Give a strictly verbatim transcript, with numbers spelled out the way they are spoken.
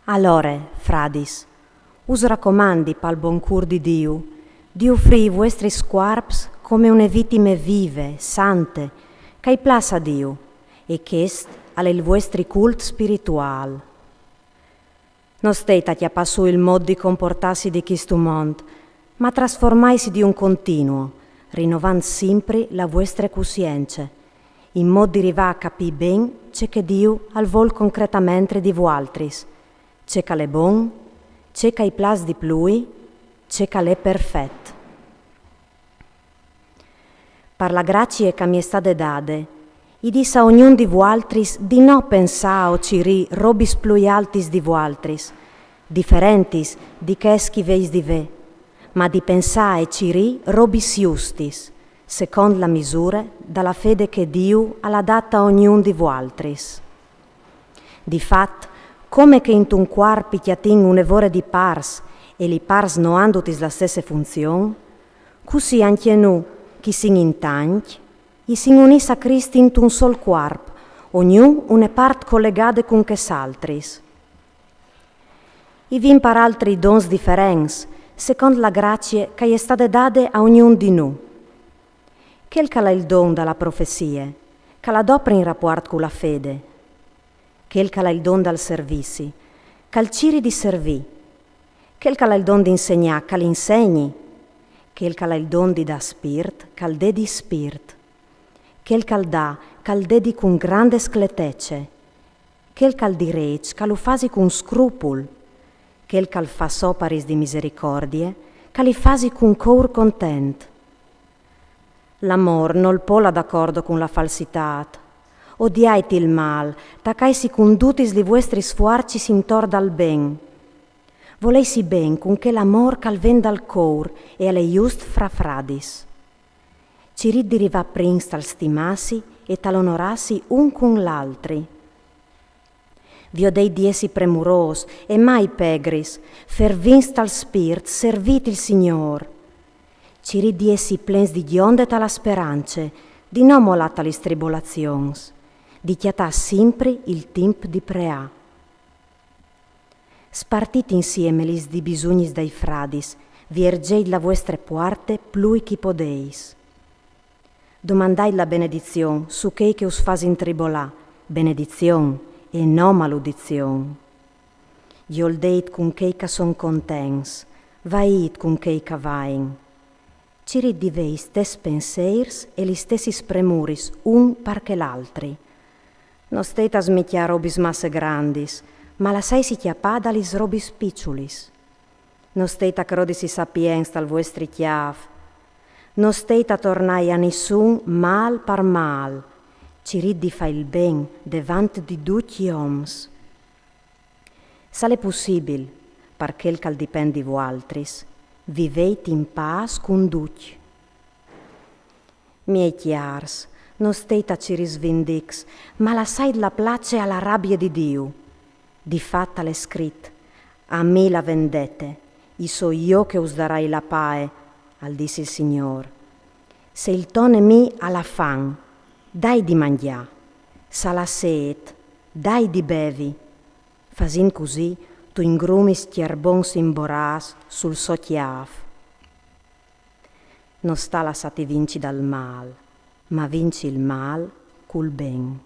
Alore, fradis, us racomandi pal bon cûr di Diu di ufrî i vuestris cuarps come une vitime vive, sante, che i plâs a Diu, e chest al è il vuestri cult spirituâl. No stêt a cjapâ sù il mût di compuartâsi di chistu mont, ma trasformaitsi di un continuo, rinovant simpri la vuestre cussience, in mût di rivâ a capî ben ce che Diu al vûl concretamentri di vualtris, ce che al è bon, ce che i plâs di plui, ce che al è perfet. Par la gracie che mi è stade dade, i dîs a ognun di vualtris di no pensâ o cirî robis plui altis di vualtris, diferentis di chês che i vês di vê, ma di pensâ e cirî robis justis, secont la misure da la fede che Diu al à dât a ognun di vualtris. Di fat, come che intun cuarp i cjatìn une vore di parts e li parts no àn dutis la stesse funzion, cussì ancje nô, che i sin in tancj, i sin unîts a Crist intun sôl cuarp, ognun une part colegade cun chês altris. I vin par altri dons diferents, secont la gracie che i è stade dade a ognun di nô. Chel che al à il don da la profezie, che al adopri in rapuart cu la fede. Chel che al à il don dal servizi, che al ciri di servî. Chel che al à il don di insegnâ, che al insegni. Chel che al à il don di dâ spirt, che al dedi spirt. Chel che al dà, che al dedi cun grande scletece. Chel che al dirêç, che lu fasi cun scrupul. Chel che al fâs oparis di misericordie, che li fasi cun cûr content. L'amôr nol pol lâ d'acordo cun la falsitât. Odiait il mâl, tacaitsi cun dutis li vuestris fuarcis intor dal ben. Voleitsi ben cun chel amôr che al ven dal cûr e al è just fra fradis. Cirît di rivâ prins tal stimâsi e tal onorâsi un cun l'altri. Viodêt di jessi premurôs e mai pegris, fervints tal spirt, servît il Signôr. Cirît di jessi plens di gjonde ta la sperance, di no molâ ta lis tribolazions, di cjatâ simpri il timp di preâ. Spartît insiemi lis dibisugnis dai fradis, vierzêt la vuestre puarte plui che i podeis. Domandait la benedizion su chei che us fasin tribolâ, benedizion e no maludizion. Gjoldêt cun chei che a son contents, vaît cun chei che a vain. Cirît di vê i stes penseirs e lis stessis premuris un par chel altri. No stêt a smicjâ robis masse grandis, ma lassaitsi cjapâ da lis robis piçulis. No stêt a crodisi sapients tal vuestri cjâf. No stêt a tornâi a nissun mâl par mâl. Cirît di fâ il ben devant di ducj i oms. S'al è pussibil, par chel che al dipent di vualtris, vivêt in pâs cun ducj. Miei cjârs, no stêt a cirî svindics, ma lassait la place a la rabie di Diu. Di fat al è scrit: «A mi la vendete, i soi jo che us darai la pae», al dîs il Signôr. «Se il to nemì al à fam, dai di mangjâ, s'al à sêt, dai di bevi». Fasint cussì, tu ingrumis cjarbons imborâts sul so cjâf. No sta lassâti vinci dal mâl, ma vinci il mâl cul ben.